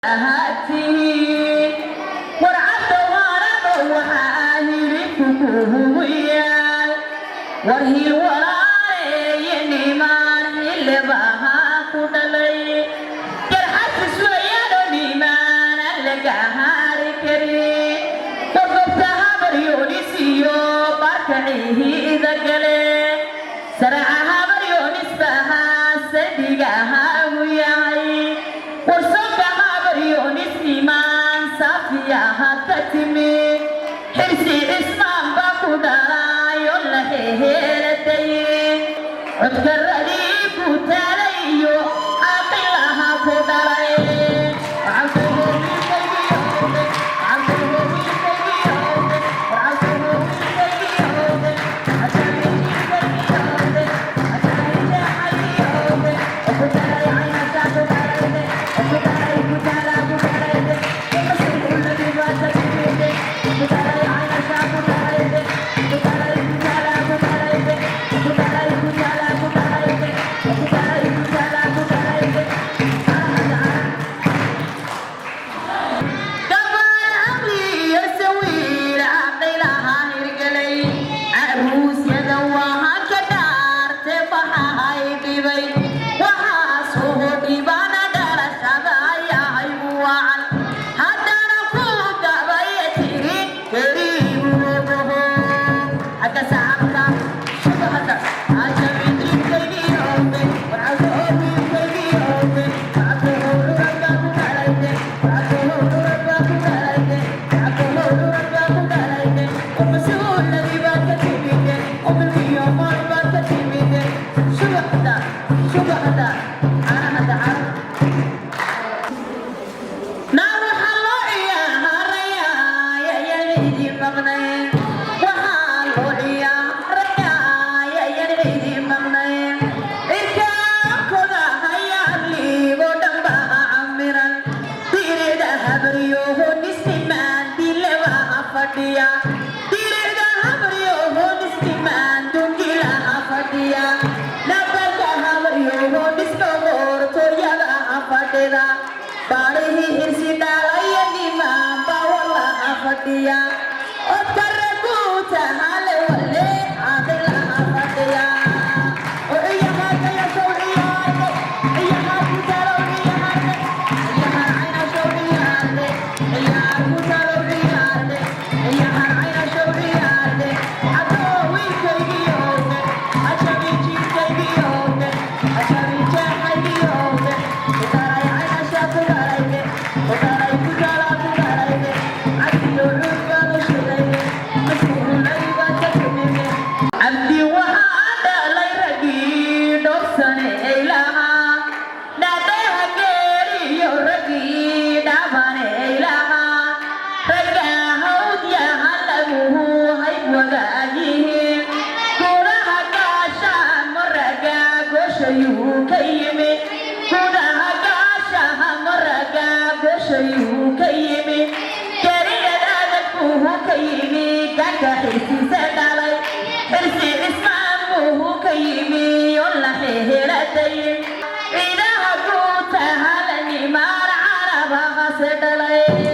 Ahaatiin warcadda waxaa hilibku kugu yaal, war hiil walaaleeye nimaan xildhibaha ku dhalay garxasis weeyaano nimaan aan laga haari karin. War gobta Habaryoonis iyo barkacihiida gale, saraca Habaryoonis bahaa sadigaha u yahay. Warsonka Habaryoonis imaan saafiyaha ka timi, Xirsi Cismaan baa ku dhalayo la heheeladay, codka radii ku taalay iyo caaqilaha ku dhalay. Gabaan aqliyo sawiil caqilaha hirgelay, caruusyada waha ka dhaarte baxahay dhibay, waxaasoo dhibana dhalashada yahay wacan, haddana ku gabaya tiri kelibuogaho xagga sacabka shubahada. Naar waxaa loo ciyaarayaa yayaan idin maqnayn, waxaa loo ciyaarayaa yayaan idin maqnayn. Cirkaankooda hayaa liigo dhanbaha camiran, dirida Habaryoho nisnimaan dilebaha fadhiya, dirida Habaryoho nisnimaan dungilaha fadhiya, nabadda Habaryoho nisboqortooyadaha fadhida, baarihii Xirsi dhalaya nimaan baa walaha fadhiya, odkare guuta hale wale caaqilaha fadhiya. Cabdi waxaa dhalay raggii dhogsane aylahaa, dhadhaha geeriyo raggii dhaabane aylahaa, ragga hawdyaha laguhu hayb wadaagyihiin, gudaha gaashaamo ragga gooshayuu ka yimi, gudaha gaashahamo ragga gooshayuu ka yimi, geriyad adag buuhu ka yimi, gaanka Xirsiise dhalay Xirsi Cismaan buuhu ka yimi oo la xehelatay, ciidaha guutaha la nimaan carabahase dhalay.